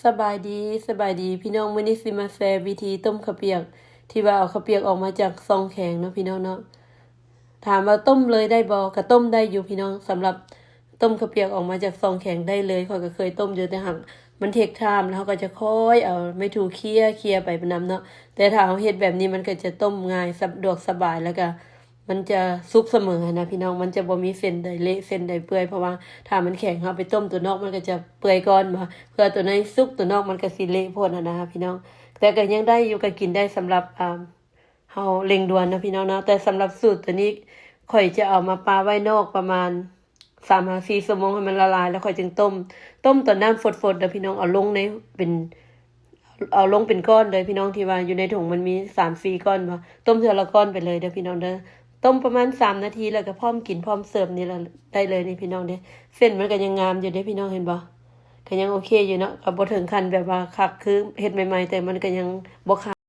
ສະບາຍດີ ສະບາຍດີພີ່ນ້ອງ, ມື້ນີ້ຊິມາແຊວິທີຕົ້ມເຂົ້າປຽກ ທີ່ວ່າເອົາເຂົ້າປຽກອອກມາຈາກຊ່ອງແຂງເນາະພີ່ນ້ອງເນາະ. ຖາມວ່າຕົ້ມເລີຍໄດ້ບໍ່? ກໍຕົ້ມໄດ້ຢູ່ພີ່ນ້ອງ, ສຳລັບຕົ້ມເຂົ້າປຽກອອກມາຈາກຊ່ອງແຂງໄດ້ເລີຍ. ຂ້ອຍກໍເຄີຍຕົ້ມຢູ່ ແຕ່ຫາກມັນເທກທາມ ແລ້ວເຮົາກໍຈະຄ່ອຍເອົາໄມ້ຖູເຄຍ ເຄຍໄປນຳເນາະ. ແຕ່ຖ້າເຮົາເຮັດແບບນີ້ ມັນກໍຈະຕົ້ມງ່າຍ ສະດວກສະບາຍ ແລ້ວກໍ ມັນຈະສຸກສະເໝີຫັ້ນນະພີ່ນ້ອງ, ມັນຈະບໍ່ມີເສັ້ນໃດເລະເສັ້ນໃດເປື່ອຍ ເພາະວ່າຖ້າມັນແຂງ ເຮົາໄປຕົ້ມຕົວນອກ ມັນກໍຈະເປື່ອຍກ່ອນ ບໍ່ ເພື່ອຕົວໃນສຸກ ຕົວນອກມັນກໍຊິເລະໂພດຫັ້ນນະພີ່ນ້ອງ. ແຕ່ກໍຍັງໄດ້ຢູ່ ກໍກິນໄດ້ສຳລັບ ອ່າ ເຮົາເລັ່ງດ່ວນເນາະພີ່ນ້ອງເນາະ. ແຕ່ສຳລັບສູດຕົວນີ້ ຂ້ອຍຈະເອົາມາປະໄວ້ນອກປະມານ ສາມຫາສີ່ຊົ່ວໂມງໃຫ້ມັນລະລາຍ ແລ້ວຂ້ອຍຈຶ່ງຕົ້ມ. ຕົ້ມຕອນນ້ຳຟົດໆເດີພີ່ນ້ອງ, ເອົາລົງໃນເປັນ ເອົາລົງເປັນກ້ອນເລີຍພີ່ນ້ອງ, ທີ່ວ່າຢູ່ໃນຖົງມັນມີສາມສີ່ກ້ອນບໍ່, ຕົ້ມເທື່ອລະກ້ອນໄປເລີຍເດີພີ່ນ້ອງເດີ. ຕົ້ມປະມານສາມນາທີ ແລ້ວກໍພ້ອມກິນພ້ອມເສີບນີ້ລະ ໄດ້ເລີຍນີ້ພີ່ນ້ອງເດ້. ເສັ້ນມັນກໍຍັງງາມຢູ່ເດ້ພີ່ນ້ອງ, ເຫັນບໍ່? ກໍຍັງໂອເຄຢູ່ເນາະ, ກໍບໍ່ເຖິງຂັ້ນແບບວ່າຄັກຄືເຮັດໃໝ່ໆ ແຕ່ມັນກໍຍັງບໍ່ຂາ